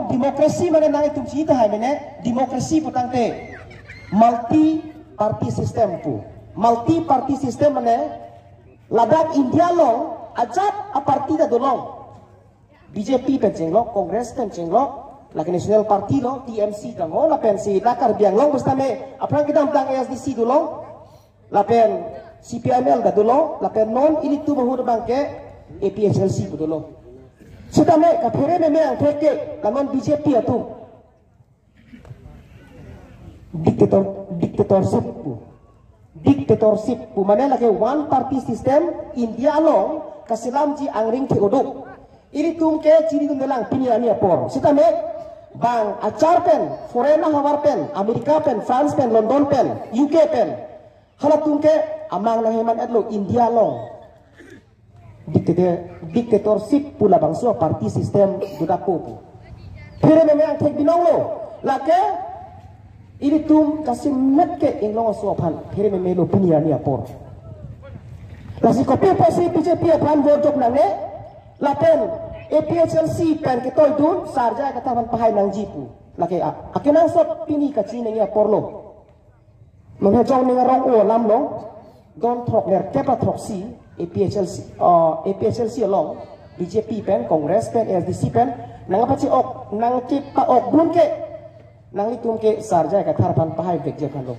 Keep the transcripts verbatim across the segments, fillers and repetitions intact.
Democracy mane nangtum chinitahai mane, democracy putangte multi party system pu. Multi party system mane ladak India along ajat a party ta dolong. B J P pen chenglok, Congress pen chenglok, lake National Party lo, T M C tangho, lapensi la Karbi Anglong bus tame, aphrang kedamtang A S D C dolong, lapen C P I M L ta dolong, lapen non ilitum ahut abang ke A P H L C pu dolong. Sitame kaphere meme angthek ke, la non B J P atum dictator, dictatorship pu. Dictatorship pu mane lake one party system India along kaselamji angring thek-o do. Ilitum ke chini dun lang pini arni apor. Sitame bang achar pen, foreign ahavar pen, America pen, France pen, London pen, U K pen, halatum ke amang nangheman-etlo India along dictator, dictatorship pu labangso party system do dapo pu. Phere meme angthek binong lo. Lake ilitum kasemet ke inglong aso aphan phere meme lo pini arni apor. Lasi kopi apotsi B J P aphan vote jok nangne, lapen A P H L C pen ketoidun Sar J I Kathar aphan pahai nangji pu. Lake a-, akenangsot pini kachinine apor lo. Manghe jong ning arong-o alam along, don throk ler kep ra throksi, A P H L C, uh, A P H L C along, B J P pen, Congress pen, A S D C pen, nangpachi ok, nangkepa-ok dun ke, nanglitum ke Sar J I Kathar aphan pahai vekji aphan lo.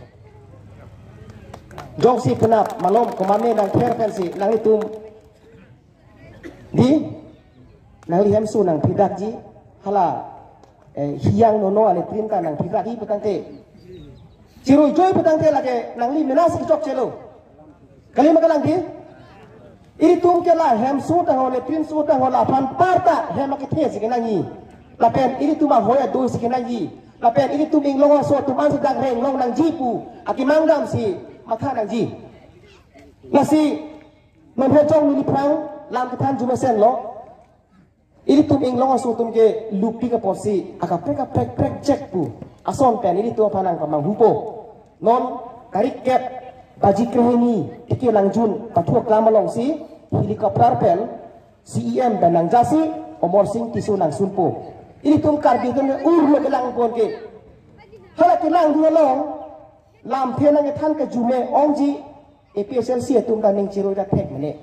Jongsi penap malom komane nangther pensi, nanglitum di, nangli hemso nangphidakji, hala, eh, hiang nono ale trin ta nangphidakji putangte. Chirui joi putangte lake nangli menas kechokchelo. Kali ma kalang di? Ilitum ke la hemso tangho le trinso tangho la aphan parta hem akethe si kenangji. Lapen ilitum ahoi adoi si kenangji. Lapen ilitum inglong aso atum ansi dak reng long nangji pu akemang damsi matha nangji. Lasi manghe jong neli phrang lam kethan arjumesen lo. Ilitum inglong aso atum ke lupik apotsi akaprek kaprek prekjek pu ason pen ilitum aphan nangpamanghupo. Non tarik kep baji krehini tiki langjun pathu aklam alongsi helicopter pen C E M pen nangjasi Amarsing Tisso nangsunpo. Ilitum Karbi atum ke urlo kelangpon ke. Hala kelangdun along lamthe nangkethan ke arjume ongji A P H L C atum ta ning chiroi ta thek mene.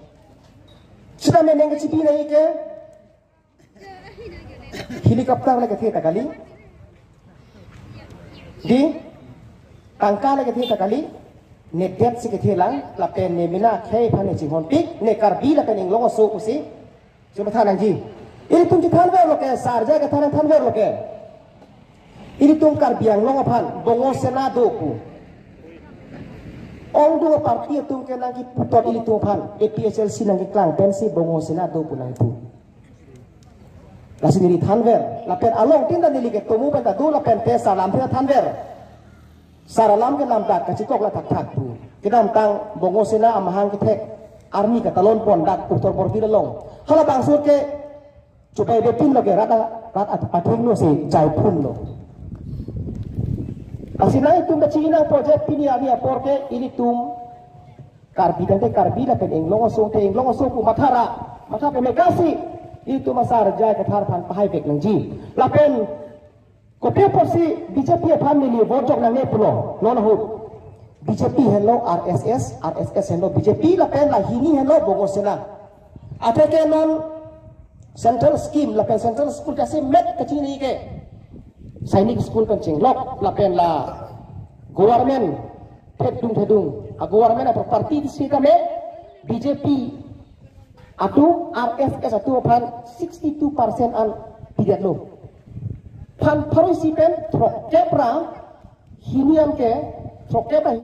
Sita mene nangkachipi nangji ke helicopter le kethe ta kali. Di tangka le kethe ta kali. Ne det si kethe lang, lapen ne mena khei aphan ne chinghonpik, ne Karbi lapen inglong aso pusi. Chuma than nangji. Ilitum chethanverlo ke, Sar J I Kathar thanverlo ke. Ilitum Karbi Anglong aphan Bongo Sena do pu. Ongdung aparty atum ke nangkiputot ilitum aphan, A P H L C nangkeklang pensi Bongo Sena do pu nangpu. Lasi neli thanver, lapen along tin ta neli ke tomo pen ta do lapen te sar lamthe thanver. Sar alam ke namdak kachikok la thakthak pu. Kedamtang Bongo Sena amahang kethek army katalon pon dak Uttar Borbil along. Halabangso ke chupai bepin lo ke rat a-, rat at-, athengno si jaiphunlo. Lasi nangtum kachinang project pini arni apor ke ilitum Karbi tangte Karbi lapen inglong aso te inglong aso pu matha ra, matha pemekasi ilitum a Sar J I Kathar aphan pahai vek nangji. Lapen kopi apotsi B J P aphan neli vote jok nangne pulo, non ahut. B J P henlo R S S, R S S henlo B J P lapen la hini henlo Bongo Sena. Athe ke non central scheme lapen central school kasemet kachini ke. Sainik school pen chenglok lapen la government thedung thedung. A government a property disi kame B J P atum R S S atum aphan sixty two percent an pidetlo. Phan pharo isi pen throkkep ra hini an ke throkkep ra